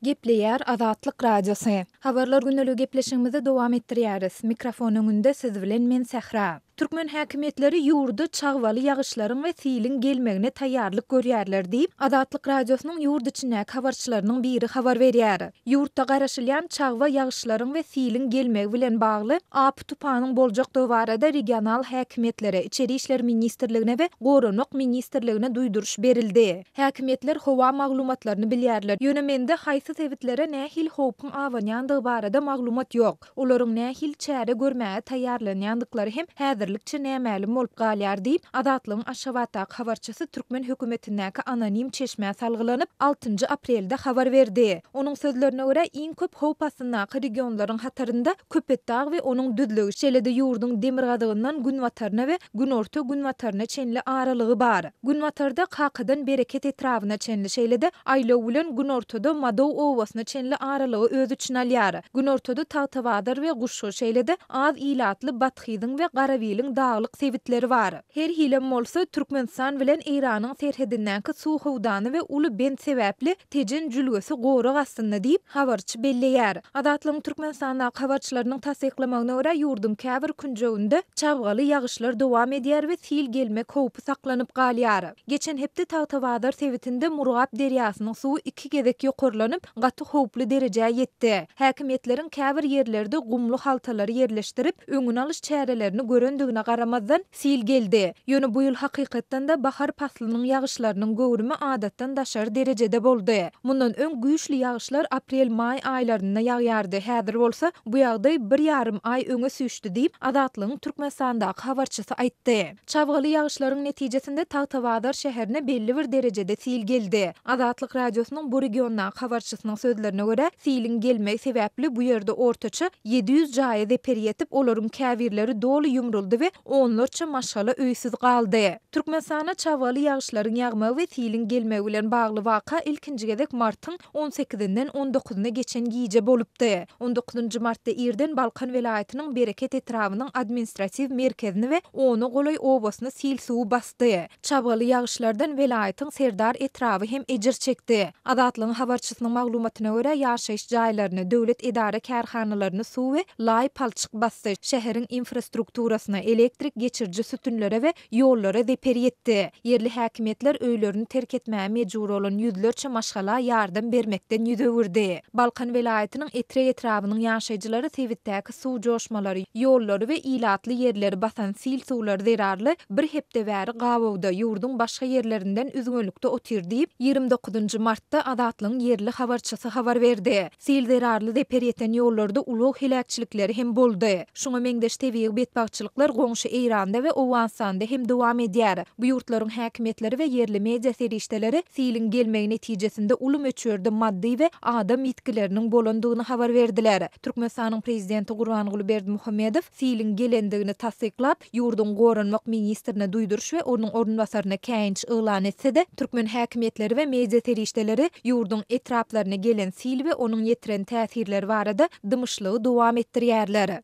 Gepleýär Azatlyk Radiosy. Habarlar gündeligi gepleşigimizi dowam etdirýäris. Mikrofon öňünde siz bilen men Sähra. Türkmen häkimiýetleri ýurda çagbaly ýagyşlaryň we siliň gelmegine taýýarlyk görýärler diýip, Azatlyk Radiosynyň ýurt içindäki habarçylarynyň biri habar berýär. Ýurtda garaşylýan çagba ýagyşlaryň we siliň gelmegi bilen bagly apy-tupanyň boljakdygy barada regional häkimiýetlere, Içeri işler ministrligine we Goranmak ministrligine duýduryş berildi. Häkimiýetler howa maglumatlaryny bilýärler, ýöne mende haýsy sebitlere nähili howpuň abanýandygy barada maglumat ýok. Olaryň nähili çäre görmäge taýýarlanýandyklary hem häzirlikçe nämälim bolup galýar diýip, Azatlygyň Aşgabatdaky habarçysy türkmen hökümetindäki anonim çeşmä salgylanyp, altynjy aprelde habar berdi. Onuň sözlerine görä, iň köp howp astyndaky regionlaryň hatarynda Köpetdag we onuň düzlügi, şeýle-de ýurduň demirgazygyndan günbataryna we günorta-günbataryna çenli aralygy bar. Günbatarda Kakadan Bereket etrabyna çenli, şeýle-de aýlaw bilen günortada Madow obasyna çenli aralygy öz içine alýar. Günortada Tagtabazar we Guşgy, şeýle-de az ilatly Bathyzyň we Garabiliň daglyk sebitleri bar. Her hilem bolsa, Türkmenistan bilen Eýranyň serhedindäki suw howdany we uly bent sebäpli Tejen jülgesi gorag astynda diýip, habarçy belleýär. Azatlygyň Türkmenistandaky habarçylarynyň tassyklamagyna görä, ýurduň käbir künjeginde çabgaly ýagyşlar dowam edýär we sil gelmek howpy saklanyp galýar. Geçen hepde Tagtabazar sebitinde Murgap derýasynyň suwy iki gezek ýokarlanyp, gaty howply derejä ýetdi. Häkimiýetleriň käbir ýerlerde gumly haltalary ýerleşdirip, öňüni alyş çärelerini görendigine garamazdan, Sil geldi. Ýöne bu ýyl hakykatdan-da bahar paslynyň ýagyşlarynyň göwrümi adatdan daşary derejede boldy. Mundan öň güýçli ýagyşlar aprel-maý aýlarynda ýagýardy, häzir bolsa bu ýagdaý bir ýarym aý öňe süýşdi diýip, Azatlygyň Türkmenistandaky habarçysy aýtdy. Çabgaly ýagyşlaryň netijesinde Tagtabazar şäherine belli bir derejede sil geldi. Azatlyk Radiosynyň bu regiondaky habarçysynyň sözlerine görä, siliň gelmegi sebäpli bu ýerde ortaça 700 jaýa zeper ýetip, olaryň käbirleri doly ýumruldy we onlarça maşgala öýsüz galdy. Türkmenistana çabgaly ýagyşlaryň ýagmagy we siliň gelmegi bilen bagly waka ilkinji gezek martyň on sekizinden on dokuzyna geçen gije bolupdy. On dokuzynjy martda irden Balkan welaýatynyň Bereket etrabynyň administratiw merkezini we ona golaý obasyny sil suwy basdy. Çabgaly ýagyşlardan welaýatyň Serdar etraby hem ejir çekdi. Azatlygyň habarçysynyň maglumatyna görä, ýaşaýyş jaýlaryny, döwlet edara-kärhanalaryny suw we laý palçyk basdy, şäheriň infrastrukturasyna, elektrik geçiriji sütünlere we ýollara zeper ýetdi. Ýerli häkimiýetler öýlerini terk etmäge mejbur bolan ýüzlerçe maşgala ýardam bermekden ýüz öwürdi. Balkan welaýatynyň Etrek etrabynyň ýaşaýjylary sebitdäki suw joşmalary, ýollary we ilatly ýerleri basan sil suwlary zerarly bir hepde bäri gabawda, ýurduň başga ýerlerinden üzňelikde otyr diýip, 29 martda Azatlygyň ýerli habarçysy habar berdi. Sil zerarly zeper ýeten ýollarda ulag heläkçilikleri hem boldy. Şuňa meňzeş tebigy betbagtçylyklar goňşy Eýranda we Owganystanda hem dowam edýär. Bu ýurtlaryň häkimiýetleri we ýerli media serişdeleri siliň gelmegi netijesinde uly möçberde maddy we adam ýitgileriniň bolandygyny habar berdiler. Türkmenistanyň Prezidenti Gurbanguly Berdimuhamedow siliň gelendigini tassyklap, ýurduň goranmak ministrine duýduryş we onuň orunbasaryna käýinç yglan etse-de, türkmen häkimiýetleri we media serişdeleri ýurduň etraplaryna gelen sil we onuň ýetiren täsirleri barada dymyşlygy dowam etdirýärler.